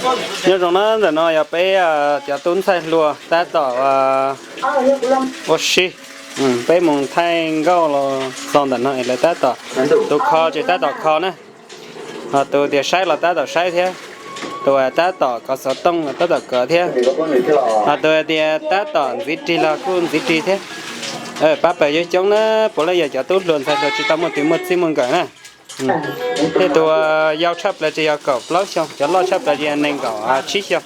Nyob zoo na, ntawm no yog peb cov tub ntxhais hluas tab tom ua si. Peb mus thaij nkauj los txog ntawm no es lawv tab tom, tus kho ces tab tom kho na, ho tus tias saib los tab tom saib thiab, tus tab tom kov xov tooj los tab tom kov thiab, ho tus tias tab tom ntxiv rig los kuj ntxiv rig thiab. Pab pawg coob coob na, puav leej yog cov tub hluas ntxhais hluas tsis tau muaj tus muaj txij muaj nkawm na. Tej tus yau tshaj plaws ces yog kaum plaub xyoo, cov loj tshaj plaws ces yog nees nkaum tsib xyoo.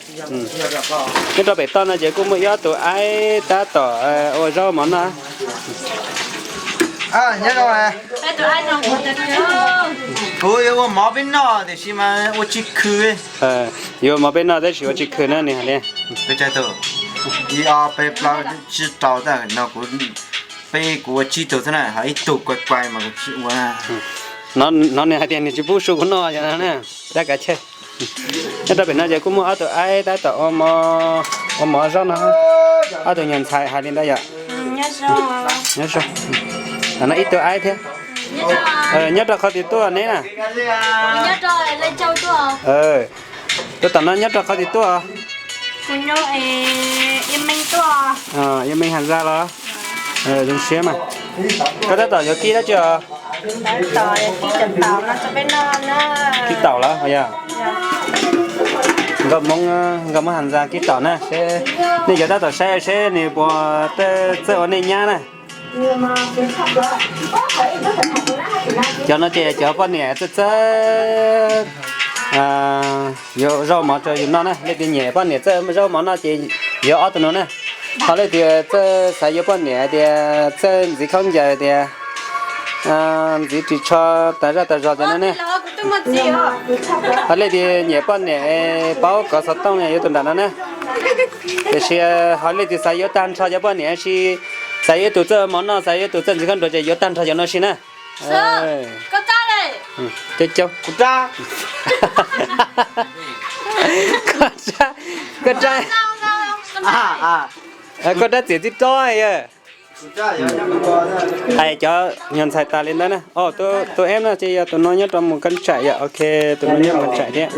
Nyob rau pem toj no ces kuj muaj ib ob tus aib tab tom ua zaub mov noj. Kuv yuav ua mov peb noj tiam sis mas ua tsis khw. Yuav ua mov peb noj tab sis ua tsis khw na nws hais li. Ib ob peb plaub tsib rau tag no kuv, peb kuv ua tsib tug xwb na, ho ib tug kuai kuai mas kuv tsis ua. No nws hais tias nws tsis pub su kuv noj yog na, dab kav chawj. Nyob rau pem no ces kuj muaj ob tug aib tab tom ua mov zaub no, ob tug nyuag ntxhais hais li ntawd yom. Nyob zoo, no ib tug aib thiab. Nyob rau qhov twg tuaj neb na? Tab tom no nyob rau qhov twg tuaj? Yog me Has Zas los? Zoo siab mas. Koj tab tom yuav kib dab tsi os? Kib taum los yog? Nkauj Hmoob, nkauj Hmoob Has Zas kib taum na, seb nej cov tab tom saib seb nws puas txawj ua nej nyab na. Cov no ces cov poj niam txawj txawj yuav zaub mov rau yus noj na, leej twg nyiam poj niam txawj zaub mov noj ces yuav ob tug no na. Ho leej twg txawj xav yuav poj niam tias txawj ntxiv khaub ncaws tias ntxiv ris tsho tas zaj tas zog tias no ne. Ho leej twg nyiam poj niam paub kov xov tooj no yuav tus nram no na. Tiam sis ho leej twg xav yuav tag nrho cov poj niam si, xav yuav tus txawj mov noj, xav yuav tus txawj ntxiv khaub ncaws ces yuav tag nrho cov no si na. Koj rab, koj rab txiav tib tob yog. Hais cov nyuag ntxhais tas li ntawd na. Tus em no ces yog tus no nyob rau mus kab tsam yom. Ok, tus no nyob mus kab tsam thiab.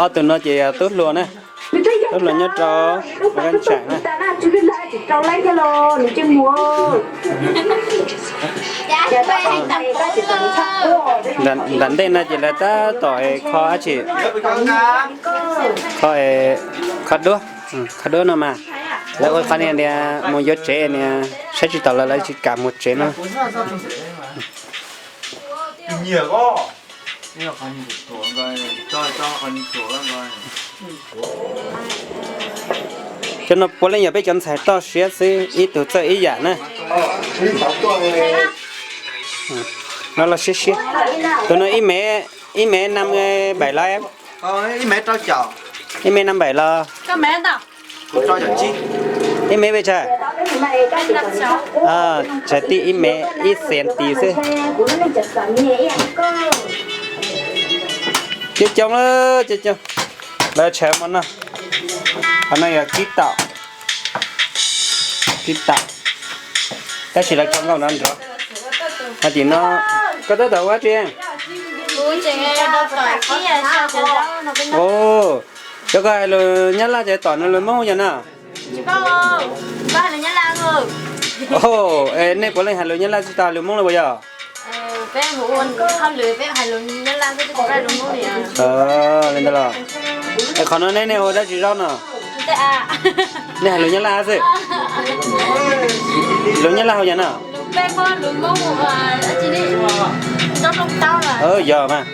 Ob tug no ces yog tub hluas na, tub hluas nyob rau mus kab tsam na. Nram ntej no ces lawv tab tom kho dab tsi, kho, kho duab, kho duab no mas lawv ua qhov niag mus yuav tsev niag saib tsis taus lawv, lawv tsis kam mus tsev no. Cov no puav leej yog peb cov ntxhais toj siab xwb, ib tug txawj ib yam na. No los siab siab. Tus no ib mev, ib mev năm bảy los em? Ib mev năm bảy los? Ib mev pes tsawg? Tsawg tib ib mev ib xees tis xwb. Coob coob, coob coob. Lawv tshav hmo no, qhov no yog kib taum, kib taum, tab sis lawv tso nkauj nrov nrov. Hais tias no, koj tab tom ua dab tsi? Cov koj hais lus Nyab Laj ces tom nws lus Hmoob yog na. Nej puav leej hais lus Nyab Laj tsis tau hais lus Hmoob li puas yog? Li ntawd los, qhov no nej, nej ua dab tsi zaub no? Nej hais lus Nyab Laj xwb. Lus Nyab Laj hu yog na? Yog mas.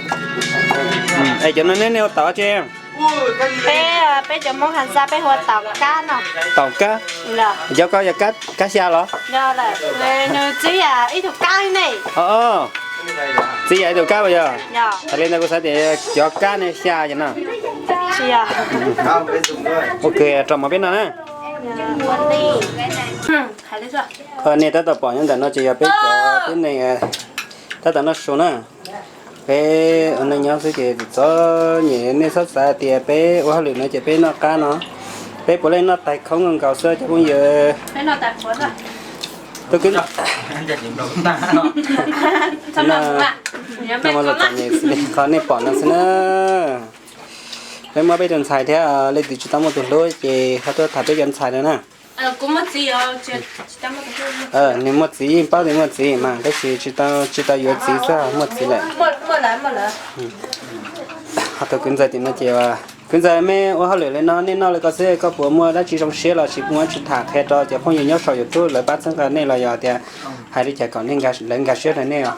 Es cov no nej, nej ua taum dab tsi? Peb, peb cov Hmoob Has Zaj peb hu ua taum kab no. Taum kab? Cov ko yog kab xya los? Nws txiv yam ib tug kab ne. Txiv yam ib tug kab puas yog? Hais li ntawd kuv xav tias cov kab ne xya yom no. Ua kawg rau mov peb noj na. Nej tab tom pom nyob ntawm no ces yog peb cov tib neeg tab tom noj su na. Peb ua neej nyob xwb ces txom nyem, nej txhob xav tias peb ua hauj lwm no ces peb noj qab no. Peb puav leej noj tais khoob nkaus xwb cov phooj ywg. Tus kwv, no, no mas los txom nyem xws li qhov nej pom no xwb na. Peb muab peb tus ntxhais thiab leej twg tsis tau muaj tus hlub ces ho tuaj tham peb cov ntxhais no na. Nws muaj txiv, yeej paub tias muaj txiv mas tab sis tsis tau, tsis tau yuav txiv xwb, muaj txiv lawm. Ho tus kwv ntxawg tim no ces, kwv ntxawg, mej ua hauj lwm li no nej noj li ko xwb, koj puas muaj dab tsi zoo siab los sis muaj dab tsi tham qhia rau cov phooj ywg nyob saum YouTube lawv pab txhawb nqa nej los yog tias hais li cas kom nej, lawv nkag siab rau nej os?